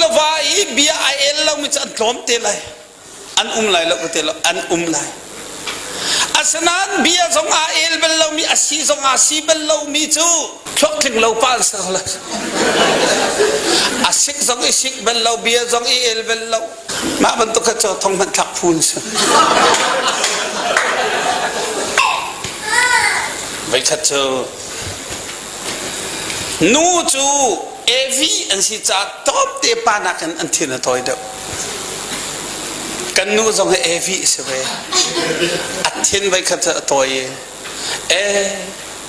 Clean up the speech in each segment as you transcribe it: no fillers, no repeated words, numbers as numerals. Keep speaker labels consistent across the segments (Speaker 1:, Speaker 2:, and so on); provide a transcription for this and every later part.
Speaker 1: le va i bia a el lomi cu an tlawm te lai. An um lai lo ka ti lo, an um lai. Asinain bia zong aa el bal lomi, a si zong aa si bal lomi cu thluak tling lo pa an si ko lai. A sik zong i sik bal lo, bia zong i el bal lo. Mah bantuk kha cu thong hmanh thlak phu an si. Voikhat cu Nu cu Evi an si caah tlawmte pa nakin an thin a tawi deuh. Kan nu zong hi Evi a si ve. A thin voikhat cu a tawi i e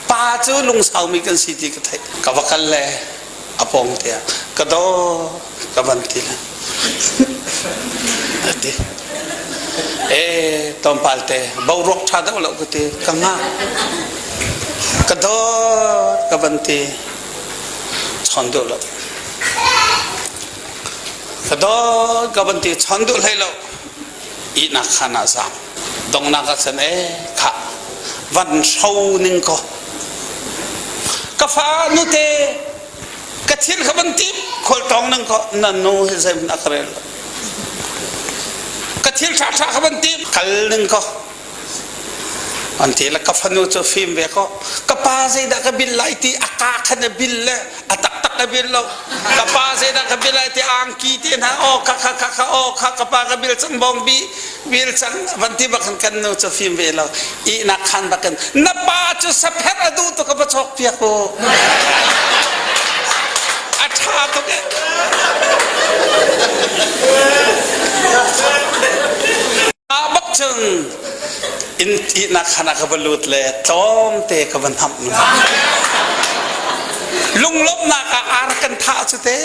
Speaker 1: pa cu lungsaumi kan si ti ka theih. Ka va kal le a pawng te ah ka daw ka van ti le a ti. E tlawmpal te boruak ṭha deuh lo ka ti ka ngah ka dawt ka van ti chawn duh lo ka dawt ka van ti chawn duh hlei lo ihnak khan ah zaam donghnak ah cun e kha van hro ning ko ka fa nute ka thil kha van tip khual tong nang ko nan nu hi zeihmanh a ka rel lo ka thil ṭha ṭha kha van tip kal ning ko an ti le ka fanu cu fim ve ko ka pa zeidah ka bil lai ti a ka khan a bil le a taktak a bil lo ka pa zeidah ka bil lai ti angki te hna aw kha kha kha kha aw kha ka pa ka bil cang bong bi bil cang van ti bak kan nu cu fim ve lo ihnak khan bakin na pa cu sapher a duh tuk ka va chawk piak u a ṭha tuk e a bak cun in ihnak khan ah ka va lut le tlawmte ka va hnamh lunglawmhnak ah ar kan thah cu te.